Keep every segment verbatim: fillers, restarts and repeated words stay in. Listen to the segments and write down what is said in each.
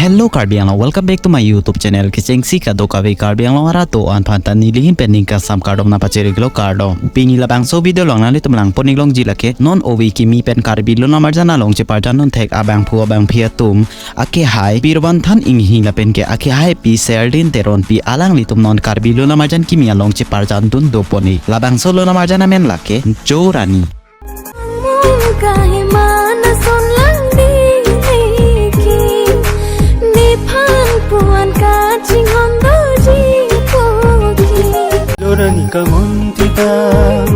Hello Karbi Anglong, welcome back to my YouTube channel. Kechengsi kadokave Karbi Anglong arat do-an aphan ta neli ahin pen ningkan sam kardom nangpachiri-iklo, kardom. Pini labangso video along nanglitum langpon-iklongji lake non ove kimi pen Karbi Lun Lamarjan along cheparjandun thek abangphu abangphi atum, akehai Birwanthan Enghee lapen ke akehai Pi Serdin Teronpi, alanglitum non Karbi Lun Lamarjan kimi along cheparjandun dopon-ik. Labangso lun lamarjan amen lake Jo Rani. Mung kahima na son lang di leki, nephan puan kachinghon doji poki. Jo Rani kamunti dam,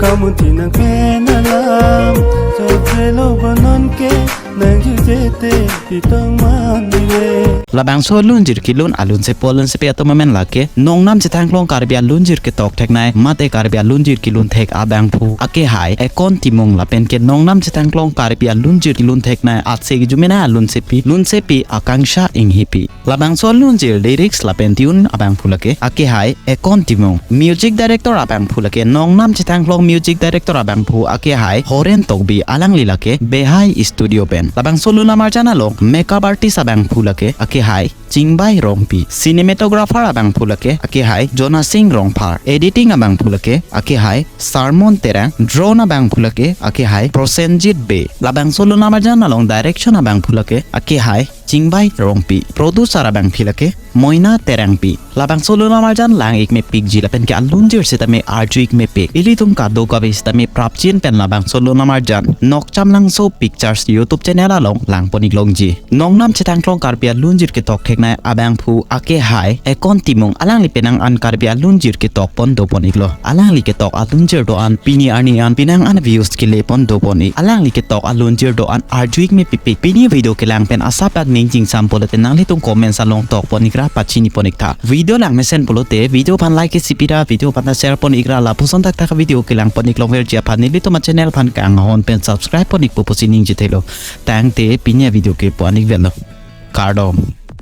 kamunti nangpen alam, so trelo bonon ke nangjujete pitong manile. Labangso alunjir kelun alunsepo alunsepi atum amen lake nongnam chethanglong Karbi alunjir ketok theknei mate Karbi alunjir kelun thek abangphu akehai Ekon Timung lapen ke nongnam chethanglong Karbi alunjir kelun theknei atsi kejumenei alunsepi, lunsepi Akangsha Enghipi. Labangso alunjir lyrics lapen tune abangphu lake akehai Ekon Timung. Music director abangphu lake nongnam chethanglong music director abangphu akehai Horen Tokbi, alangli lake Behai Studio pen. Labangso lun lamarjan along makeup artist abangphu lake akehai Chingbai Rongpi. Cinematographer abangphu lake akehai Jonasing Rongphar. Editing abangphu lake akehai Sarmon Terang. Drone abangphu lake akehai Prosenjit Bey. Labangso lun lamarjan along direction abangphu lake akehai Chingbai Rongpi. Producer abangphi lake Moina Terangpi. Labangso lun lamarjan lang-ik mepikji lapen ke alunjir sitame arju-ik mepik. Ilitum kadokave sitame prapjin pen labangso lun lamarjan Nokcham Langso Pictures YouTube channel along langpon-iklongji. Nongnam chethanglong Karbi alunjir ketok theknei abangphu akehai Ekon Timung, alangli penang an Karbi alunjir ketokpon dopon-iklo. Alangli ketok alunjir do-an pini arni an penang an views kelepon dopon-ik. Alangli ketok alunjir do-an arju-ik mepik. Pini video kelang pen asap aning chingsam pulote nanglitum comments along tokpon-ikra pachinipon-iktha. Video langmesen pulote video aphan like isi pira, video aphan ta share pon-ikra, lapuson thakthak video kelangpon-ik longverji aphan nelitum achannel aphan kanghon pen subscribe pon-ikpo pusi ningjethelo. Tangte pini avideo ke pu-an-ik velo. Kardom.